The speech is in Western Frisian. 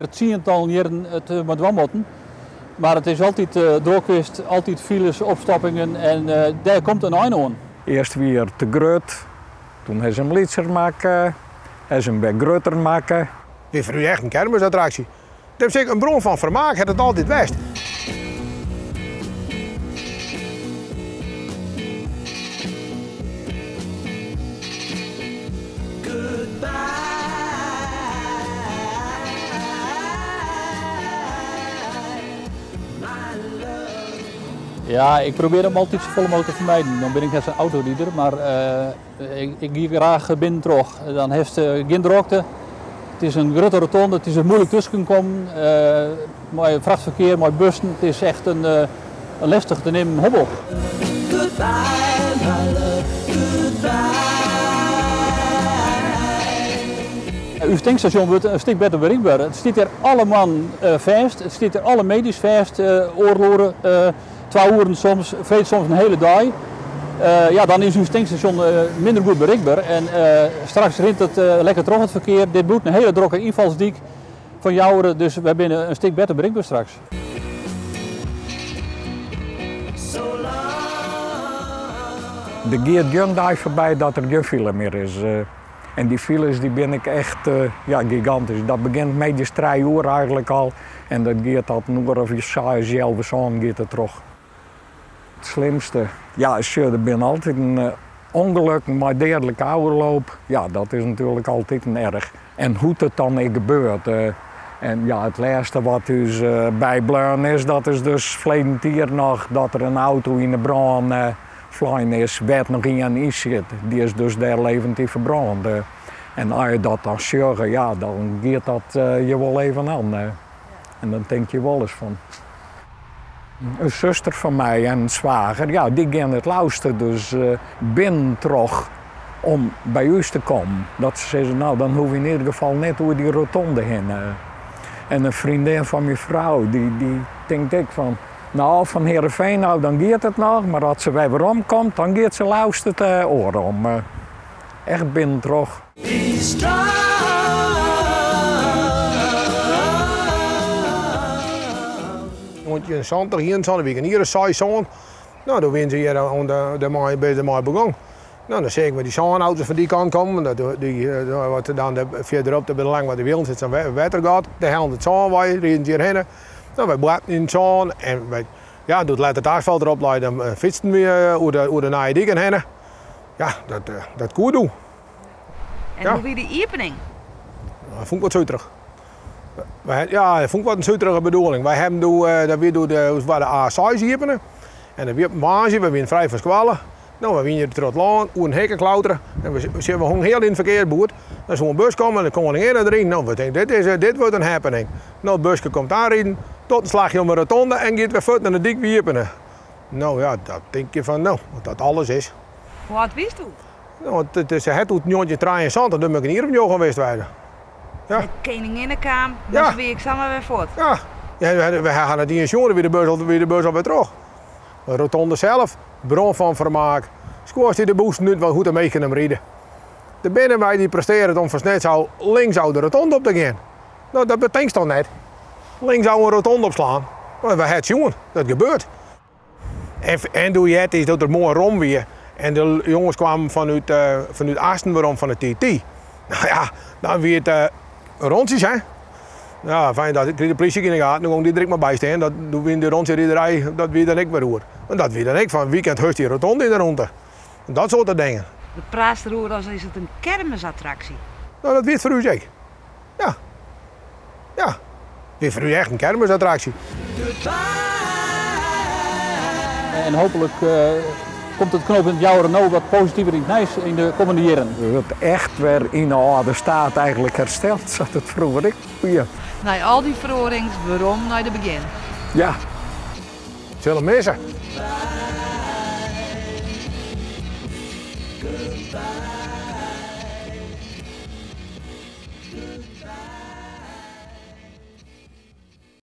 Tsientallen jierren it mei dwaan moatten. Mar it is altyd drok west, altyd files, opstoppingen en dêr komt in ein oan. Earst wie er te grut, doe ha se him lytser makke, ha se him wer grutter makke. Wie foar ús echt in kermisattraksje. Dêr sis ik, in bron fan fermaak hat it altyd west. Ja, ik probearje him altyd safolle mooglik te fermijden. Dan bin ik net sa'n autorider, mar ik gie graach binnentroch. Dan hast gjin drokte. It is in grutte rotonde, it is der muoilik tusken kommen. Mei frachtferkear, mei bussen, it is echt in lestich te nimmen hobbel. Us tankstasjon wurdt in stik better berikber. It stiet der alle moarnen fêst, it stiet der alle middeis fêst, oardel oere, twa oeren soms, freed soms in hiele dei. Ja, dan is ús tankstasjon minder goed berikber en straks rint it lekker troch it ferkear. Dit bliuwt in hiele drokke ynfalsdyk fan Joure, dus wy binne in stik better berikber straks. Der giet gjin dei foarby dat der gjin file mear is. En dy files dy binne ek echt ja, gigantysk. Dat begjint middeis trije oere eigentlik al en dat giet tot in oere of seis, healwei sânen giet it troch. It slimste, ja, sjoch, der binne altyd ûngelokken mei deadlike ôfloop. Ja, dat is natuerlik altyd erch. En hoe't it dan ek gebeurt. En ja, it lêste wat ús bybleaun is, dat is dus ferleden jier noch dat der in auto yn 'e brân flein is wêr't noch ien yn sit. Dy is dus dêr levend yn ferbrând. En as je dat dan sjogge, ja, dan giet dat je wol even oan. En dan tink je wolris fan. In suster fan my en in swager, ja, dy gean it leafste dus binnentroch om by ús te kommen. Dat se sizze, nou, dan hoef je yn ieder gefal net oer dy rotonde hinne. En in freondin fan myn frou, dy, dy tinkt ek fan, nou, fan Heerenveen ôf, dan giet it noch, mar as se wer werom komt, dan giet se leafst it oarom. Echt binnentroch. 1970, 71, wie ik in jier of seis, sân. No, doe wiene se hjir oan de, de mei, binne se mei begûn. No, dan seach ik mei dy sânauto's fan dy kant kommen. Dat, dy, wat dan de, fierderop de lang wat de wielen sit sa'n wettergat. Dêr hellen it sân wei, rieden se hjirhinne. No, wy boarten yn it sân en wy, ja, doe't letter it asfalt derop lei, dan fytsten wy oer de, oer de nije diken hinne. Ja, dat, dat koe doe. En hoe wie de iepening? Dat fûn ik wat suterich. Ja, dat fûn ik wat in suterige bedoeling. Wy hawwe doe, dat wie doe de, waard de A6 iepene. En dat wie op in woansdei, we wiene frij fan skoalle. No, we wiene hjir troch it lân, oer in hikke klautere. En we, we hongen hiel yn it ferkearsboerd. Dan soe in bus komme en de koninginne deryn. No, we tinke, dit, is, dit wurdt in happening. No, it buske komt aanriden, docht in slachje om 'e rotonde en giet wer fuort en de dyk wie iepene. No ja, dan tink je fan, no, as dat alles is. Hoe âld wiest doe? No, it is het út 1973, doe bin ik in jier of njoggen west wêze. Ja. De keninginne kaam, dus ja. wie ik samar wer fuort. Ja, ja we ha net iens sjoen, wie de bus al, wie de bus al wer troch. De rotonde zelf, bron fan fermaak. Skuorst dy de bûsen út, want hoe't de minsken him ride. Der binne wy dy't prestearret om fan Snits ôf links ôf de rotonde op te gean. No, dat betinkst toch net? Links ôf in rotonde opslaan. Mar we ha it sjoen, dat gebeurt. En, en doe heard is dat der moai rom wie en de jonges kwamen fanút, uh, fanút Assen werom fan de TT. Nou ja, dan wie it uh, rondjes, hè. Ja, fijn dat de politie yn de gaten, dan gong dy der ek mar by stean. Dat, doe wie de rondjesriderij, dat wie dan ek wer oer. En dat wie dan ek fan weekend hust die rotonde yn de rûnte. Dat soarte dingen. Do praatst deroer as is it in kermisattraksje. Nou, dat wie it foar ús ek. Ja. Ja. Wie foar ús echt in kermisattraksje. En hooplik komt it knooppunt Joure no wat positiver yn it nijs yn de kommende jierren. It wurdt echt wer yn de âlde staat eigentlik hersteld, sa't it froeger ek wie. Nei al dy feroarings werom nei de begjin. Ja. Sil him misse.